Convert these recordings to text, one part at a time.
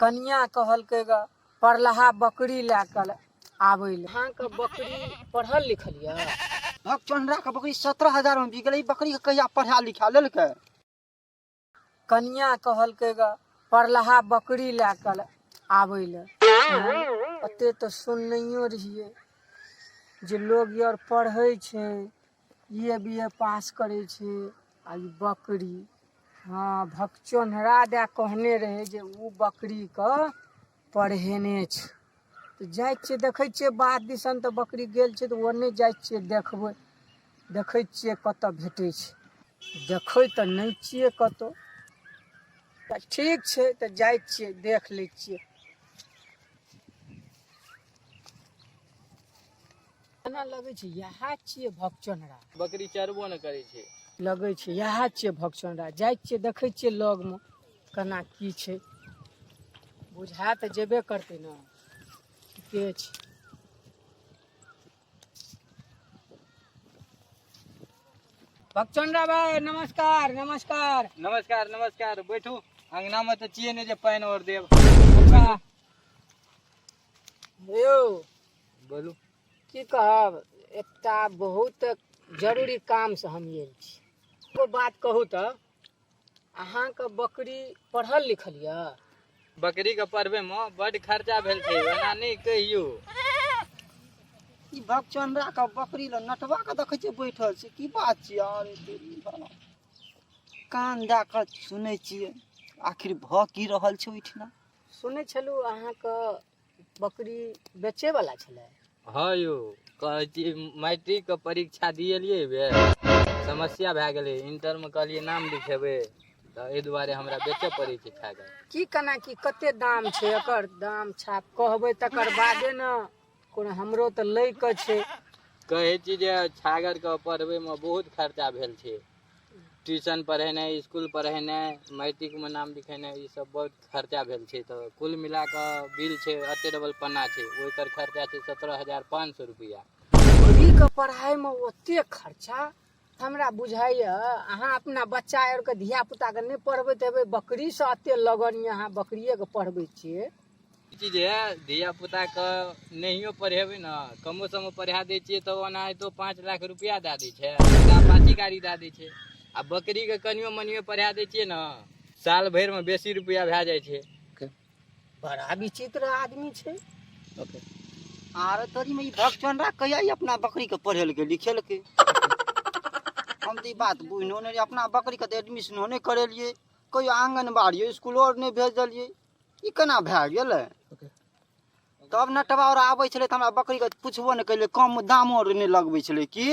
कनिया कहलकै ग पढ़लहा बकरी लए कऽ आबै लए। अहाँके बकरी पढ़ल लिखल यऽ? भगचंद्रा के बकरी 17,000 में बिक गेलै। ई बकरी के कहिया पढ़ा लिखा लेलकै? कनिया कहलकै ग पढ़लहा बकरी लए कऽ आबै लए। ओते तऽ सुननैयो रहियै जे लोग आर पढ़ै छै, बी ए बी ए पास करै छै, आ ई बकरी हँ भकचोन्हरा दए कहने रहै जे ओ बकरीके पढ़ेने छै। तऽ जाइ छियै देखै छियै बाध दिसन तऽ बकरी गेल छै, तऽ ओन्ने जाइ छियै देखबै, देखै छियै कतऽ भेटै छै। देखै तऽ नहि छियै कतहु। तऽ ठीक छै, तऽ जाइ छियै देख लै छियै। एना लगै छै इएह छियै भकचोन्हरा। बकरी चरबो ने करै छै। लगै छै इएह छियै भकचोन्हरा। जाइ छियै देखै छियै लगमे केना की छै, बुझा तऽ जेबे करतै ने। ठीके छै। भकचोन्हरा भाय नमस्कार। नमस्कार नमस्कार नमस्कार, बैठू। अंगना में तऽ छियै ने जे पानि और देब। अच्छा यौ बोलू। की कहब, एकटा बहुत जरूरी काम से हम आयल छी। एगो बात कहू तऽ अहाँके बकरी पढ़ल लिखल यऽ? बकरी के पढ़बे में बड खर्चा भेल छै, ओना नहि कहियो। ई भगचंद्रा के बकरी ल नटवा के देखै छियै बैठल छै, की बात छियै? अरे तेरी भला, कान दए कऽ सुनै छियै आखिर भऽ की रहल छै ओहिठिना। सुनै छलहुँ अहाँके बकरी बेचैवला छलै? हँ यौ, कहै छी मैट्रिक के परीक्षा दिएलियै एहि बेर, समस्या भए गेलै। इंटर मे कहलियै नाम लिखेबै, तऽ एहि दुआरे हमरा बेचऽ पड़ै छै छागर। की केना की कते दाम छै एकर? दाम छाप कहबै तकर बादे ने, कोनो हमरो तऽ लै के छै। कहै छी जे छागरके पढ़बैमे बहुत खर्चा भेल छै। ट्यूशन पढ़ेनाइ, इसकुल पढ़ेनाइ, मैट्रिकमे नाम लिखेनाइ, ई सब बहुत खर्चा भेल छै। तऽ कुल मिला कऽ बिल छै एते डबल पन्ना छै, ओहिकर खर्चा छै 17,500 रुपैआ। बकरीके पढ़ाइमे ओते खर्चा? हमरा बुझाइए अहाँ अपना बच्चा आरके धिया पुताके नहि पढ़बैत हेबै, बकरीसँ एते लगन यऽ, अहाँ बकरिएके पढ़बै छियै। ई चीज है, धिया पुताके नहियो पढ़ेबै ने, कमो समो पढ़ा दै छियै तऽ ओनाहितो 5 लाख रुपया दए दै छै, एकटा अपाची गाड़ी दए दै छै। आ बकरीके कनियो मनियो पढ़ा दै छियै ने, साल भरिमे बेसी रुपया भए जाइ छै। बड़ा विचित्र आदमी छै। आरे तोरी में ई भगचंद्रा कहिया ई अपना बकरी के पढ़ेलकै लिखेलकै? हम तऽ ई बात बुझलो नहि रही। अपना बकरी के तऽ एडमिशनो नहि करेलियै, कहियो आंगनबाड़ी स्कूलो आर नहि भेजलियै, ई केना भए गेलै? तब नटवा आओर आबै छलै तऽ हमरा बकरीके पुछबो नहि कयलै, कम दामो आर नहि लगबै छलै। की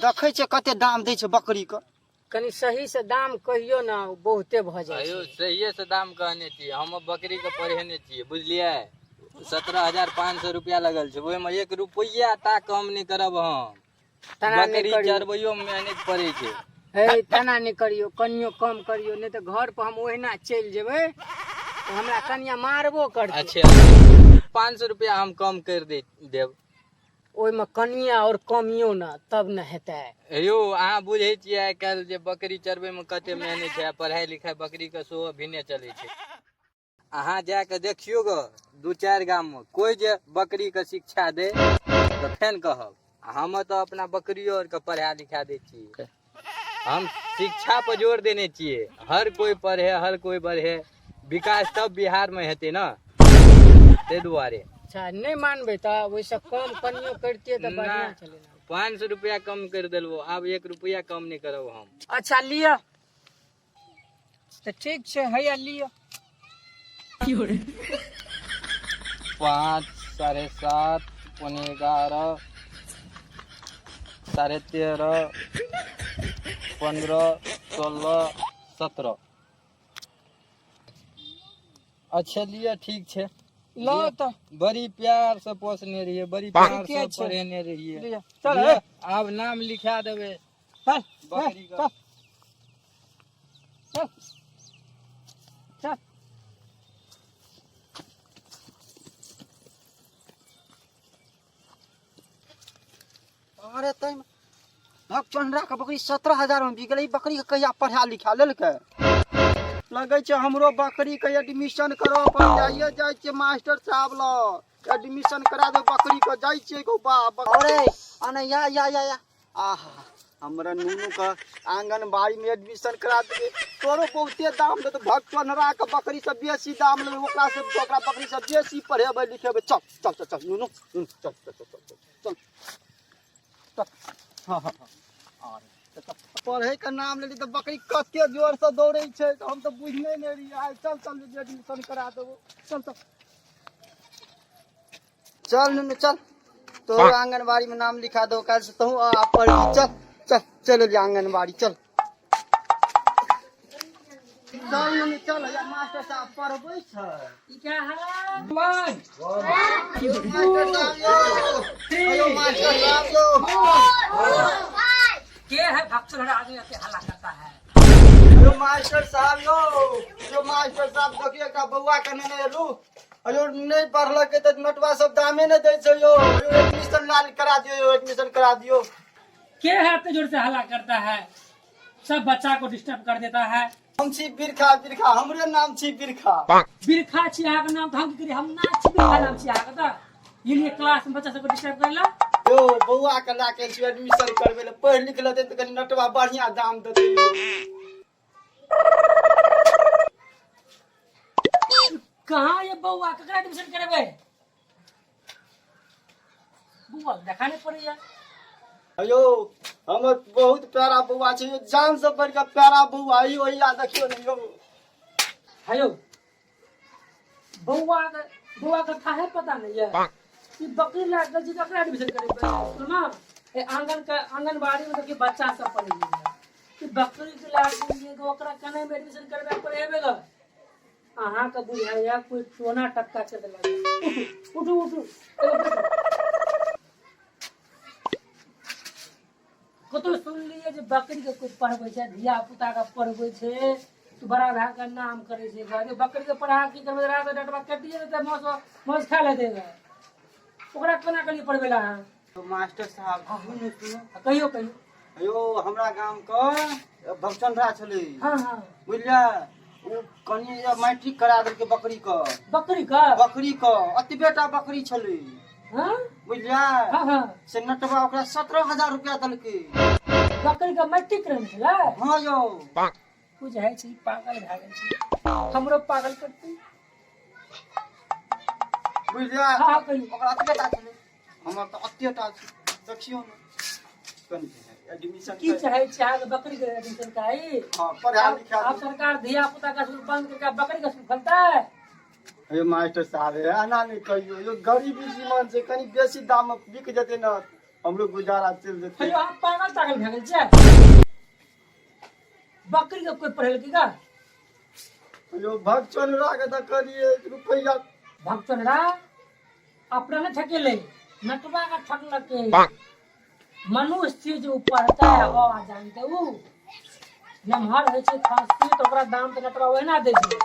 देखै छियै कते दाम दै छै बकरीके। कनि सही से दाम कहियो ने, बहुते भऽ जाइ आयौ छै। सहिए से दाम कहने छियै हम, बकरीके पढ़ेने छियै बुझलियै। 17,500 रुपया लगल छै, ओहिमे 1 रुपैआ टा कम नहि करब हम। तेना नहि बकरी करियौ। चरबैयो मे मेहनत पड़ै छै। हे तेना नहि करियौ, कनियो कम करियौ, नहि तऽ घर पर हम ओहिना चलि जेबै तऽ हमरा कनिया मारबो करतै। अच्छा, 500 रुपया हम कम करि दे देब। ओहिमे कनिया आओर कमियो ने तब ने हेतै। यौ अहाँ बुझै छियै आइ काल्हि जे बकरी चरबै मे कते मेहनत छै, आ पढ़ाइ लिखाइ बकरी के सेहो भिन्ने चलै छै। अहाँ जा कऽ देखियौ ग 2-4 गाम मे कोइ जे बकरी के शिक्षा दे तऽ फेन कहब। आ हम तऽ अपना बकरियो आर के पढ़ा लिखा दै छियै। हम शिक्षा पर जोर देने छियै, हर कोइ पढ़े, हर कोइ बढ़े, विकास तब बिहार मे हेतै ने, ताहि दुआरे। अच्छा नहि मानबै तऽ ओहिसँ कम कनियो करितियै तऽ बढ़िआँ नहि। छलै ने। 500 रुपया कम करि देलबो, आब 1 रुपया कम नहि करब हम। अच्छा लिअ तऽ ठीक छै, हैया लिअ। 5, 7.5, 10.75, 13.5, 15, 16, 17। अच्छा लिअ, ठीक छै। लौ तऽ। बड़ी प्यार से पोसने रहियै, बड़ी प्यार ठीके से छै। पढ़ेने रहियै। लिअ चल। लिअ, आब नाम लिखा देबै चल बकरी के। चल चल चल। अरे तैमे भगचंद्रा के बकरी 17,000 में बिक गेलै। ई बकरी के कहिया पढ़ा लिखा लेलकै? लगै छै हमरो बकरी के एडमिशन करऽ पड़तै। आइए जाइ छियै मास्टर साहब लग, एडमिशन करा दे बकरी के। जाइ छियै गो बा। अरे अने या या या या, आहा, हमरा नुनू के आंगनबाड़ी में एडमिशन करा देबै। तोरो बहुते दाम देतौ, भगचोन्हरा के बकरी से बेसी दाम लेबै ओकरा से, ओकरा बकरी से बेसी पढ़ेबै लिखेबै। चल चल चल चल नुनू, नुनू चल चल चल चल चल चल। हाँ हाँ हाँ, पढ़े के नाम लेली तऽ बकरी कते जोर से दौड़े छै, तऽ हम तऽ बुझने नहि रहियै। आइ चल चल, एडमिशन करा देबो। चल चल चल नुनू चल, तो आंगनबाड़ी में नाम लिखा दो, काल्हि से तहूँ आ पढ़। चल चल चल एलियै आंगनबाड़ी। चल चल नुनू चल, हैया मास्टर साहब पढ़बै छै। ई क्या है? वन मास्टर साहब यौ, हेलो मास्टर साहब यौ। के है भक्तगण आदमी ऐसे हल्ला करता है? यौ मास्टर साहब यौ, यौ मास्टर साहब, देखियौ एकटा बौआ के नेने एलू। अयो नहि पढ़लकै तऽ नटवा सब दामे नहि दै छै यौ। यौ एडमिशन लाल करा दियौ यौ, एडमिशन करा दियौ। के है इतने जोर से हल्ला करता है, सब बच्चा को डिस्टर्ब कर देता है? हम छी बिरखा, बिरखा हमरे नाम छी बिरखा। बिरखा छी अहाँके नाम तऽ हम की करी? हम ना छी बिरखा नाम छी अहाँके, तऽ ये लिए क्लास में बच्चा सबके डिस्टर्ब करला। यौ बौआ के लए के छी एडमिशन करबै लए, पढ़ि लिख लेतै तऽ कनि नटवा बढ़िया दाम देतै यौ। कहाँ ये बौआ, ककरा एडमिशन करेबै? बौआ देखा नहीं पड़ैया। यौ हमर बहुत प्यारा बौआ छै यौ, जान से बढ़ि कऽ प्यारा बौआ यौ। हैया देखियौ ने यौ। हेयो बौआ के, बौआ के थाहे पता नहीं है। ई बकरी लाग गेल छी, ककरा एडमिशन करेबै स्कूल में? ए आंगन के आंगनबाड़ी में देखिए बच्चा सब पढ़ै छै। ई बकरी के लाग गेलियै तऽ ओकरा केना में एडमिशन करबै, पढ़ेबै ग? अहाँके बुझाइया कोई टोना टक्का कर देलक। उठू उठू, एगो बैठू। कतौ सुनलियै जे बकरी के कोई पढ़बै छै, धिया पुता के पढ़बै छै तऽ बड़ा भए कऽ नाम करै छै। अरे बकरी के पढ़ा की करबै? रात डटवा कटिए जेतै, मांस मांस खा लेतै ग। ओकरा कोना के लिए पढ़बै ला अहाँ? तो मास्टर साहब सुनू सुनू। कहियो कहियो। यौ हमरा गाम के भगचंद्रा छलै। हाँ हाँ। बुझलियै, ओ कनि मैट्रिक करा देलकै बकरी के। बकरी के? बकरी के, एतबे टा बकरी छलै। हाँ? बुझलियै? हाँ हाँ। से नटवा ओकरा 17,000 रुपया देलकै। बकरी के मैट्रिक करने छलै? हाँ यौ। बुझाइ छै ई पागल भए गेल छै, हमरो पागल करतै। बुझलियै? हाँ हाँ, कहियौ। ओकरा एतबे टा छलै, हमर तऽ एते टा छै। देखियौ ने कनि एडमिशन की चाहै छी अहाँके बकरी के एडमिशन कराई? हाँ, पढ़ा लिखा। आब सरकार धिया पुता के स्कूल बंद करके बकरी के स्कूल खोलतै? हे मास्टर साहब, हे एना नहि कहियौ यौ, गरीबी जीवन छै, कनि बेसी दाम मे बिक जेतै ने हमरो गुजारा चलि जेतै। हेयौ अहाँ पागल तागल भए गेल छियै? बकरी के कोई पढ़ेलकै का? यौ भगचोनरा के तऽ करियै रुपैआ। भगचोनरा अपना ने ठकेले, नटवा का ठकलकै। मनुष्य छी जे ओ पढ़तै आ अ जानतै, उ नमहर होइ छै खाँसी तऽ ओकरा दाम तऽ नटवा ओहिना दै छै।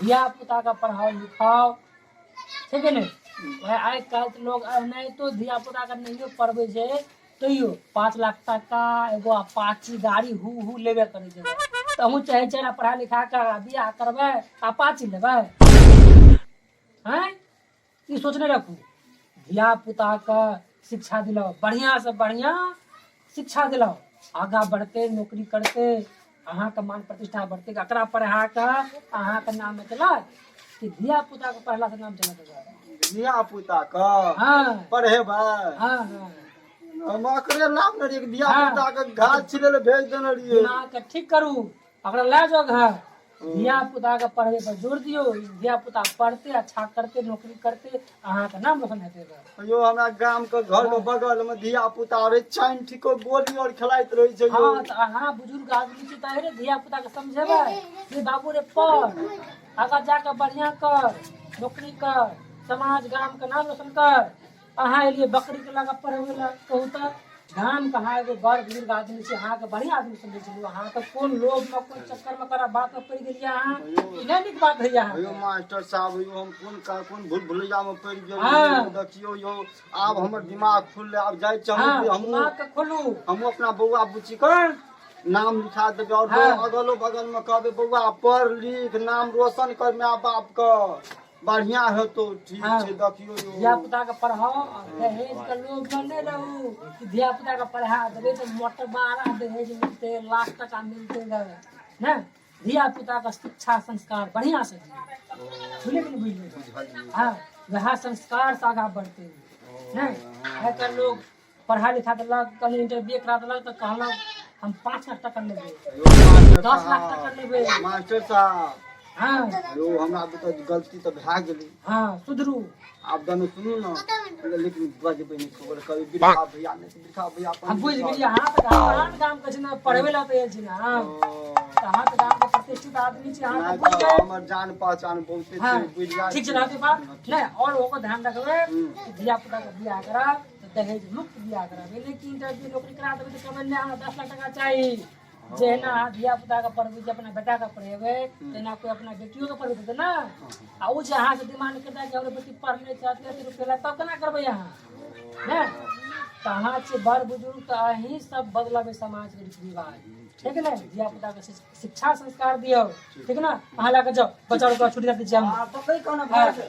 धिया पुता के पढ़ाओ लिखाओ, छै कि नहि? वएह आइ काल्हि तऽ लोग एनाहितो धिया पुता के नहियो पढ़बै छै तैयो 5 लाख टाका एगो अपाची गाड़ी हु हु लेबे करै छै। तऽ अहूँ चाहै छियै पढ़ा लिखा कऽ बियाह करबै, अपाची लेबै? आँय, ई सोचने रखू, धिया पुताके शिक्षा दिलाउ, बढ़िआँ से बढ़िआँ शिक्षा दिलाउ, आगाँ बढ़तै, नौकरी करतै, अहाँके मान प्रतिष्ठा बढ़तै। एकरा पढ़ा कऽ अहाँके नाम चलत कि धिया पुताके पढ़लासँ नाम चलत? धिया पुता के पढ़ेबै। हाँ हाँ। हम ओकरे लाभ ने रहियै, धिया पुता के घास छिलै लए भेज देने रहियै। दिमागके ठीक करू, ओकरा लए जाउ घर, धिया पुता के पढ़े पर जोर दियौ। धिया पुता पढ़ते, अच्छा करते, नौकरी करते, अहाँके नाम रोशन हेतै ग। यौ हमरा गाम के घर के बगल में धिया पुता रहे, चाइन ठीको गोली और खेलाइत रहे छै यौ। हाँ, तऽ अहाँ बुजुर्ग आदमी छी तऽ रे धिया पुता के समझेबै जे बाबू रे पढ़, आगाँ जाके बढ़िया कर, नौकरी कर, समाज गाम के नाम रोशन कर। अहाँ एलियै बकरी के लगा पढ़बै लए। कहू तऽ गाम के अहाँ एगो बड़ बुजुर्ग आदमी छी, अहाँके बढ़िआँ आदमी समझै छलहुँ, अहाँके कोन लोभमे कोन चक्करमे करा बातमे पड़ि गेलियै अहाँ? ई नहि नीक बात होइए यौ अहाँके। मास्टर साहब यौ, हम कोन का कोन भूल भुलैया में पड़ि गेलियै। देखियौ यौ, आब हमर दिमाग खुललै, आब जाइ छी। हमहूँ दिमाग के खोलू। हमहूँ अपना बौआ बुच्ची के नाम लिखा देबै और अगलो बगल में कहबै बौआ पढ़ लिख नाम रोशन कर my बाप के, बढ़िया हेतौ। ठीक छै, देखियौ यौ। धिया पुता के पढ़ाओ आ दहेज के लोभ में नहि रहू कि धिया पुता के पढ़ा देबै तऽ मोटबारा दहेज मिलतै, लाख टका मिलतै ने। धिया पुता के शिक्षा संस्कार बढ़िया से दियौ, बुझलियै कि नहि बुझलियै? हँ, वएह संस्कार से आगाँ बढ़तै ने। आइ काल्हि लोग पढ़ा लिखा देलक, कनि इंटरव्यू करा देलक तऽ कहलक हम 5 लाख टका लेबै, यौ मास्टर 10 लाख साहब, टका लेबै। मास्टर साहब। हँ। यौ, हमरा तऽ गलती तऽ भए गेलै। हँ, सुधरू। आब दनु सुनू ने, लेकिन बजबै नहि खबर कभी बिरखा भैया नहि तऽ बिरखा भैया अपन। हम बुझि गेलियै, अहाँ तऽ अहाँ गाम के छी ने, पढ़बै लए तऽ आयल छी ने अहाँ। तऽ अहाँ तऽ गाम के प्रतिष्ठित आदमी छी अहाँ। नहि तऽ बुझि तऽ गेल। हमर जान पहचान बहुते छै, बुझि जाइ। ठीक छै, रहतै बात नहि। आओर ओकर ध्यान रखबै कि धिया पुता के बियाह करब तऽ दहेज मुक्त बियाह करब। ई नहि कि इंटरव्यू नौकरी करा देबै तऽ कहबै नहि, हमरा 10 लाख टका चाही। जहिना अहाँ धिया पुता के पढ़बै छी, अपना बेटा के पढ़ेबै, तहिना कोइ अपना बेटियो के पढ़बैत हेतै ने। आ ओ जे अहाँ से डिमांड करता कि हमरो बेटी पढ़ने छै, एते एते रुपया ला, तब केना करबै अहाँ ने? तऽ अहाँ छियै बड़ बुजुर्ग, तऽ अहीं सब बदलबै समाज के रीति रिवाज, ठीक ने? धिया पुता के शिक्षा संस्कार दियौ, ठीक ने? अहाँ लए कऽ जाउ बच्चा, रुपया छुट्टी दऽ दै छियै हम। बकरी कोना भए जाउ।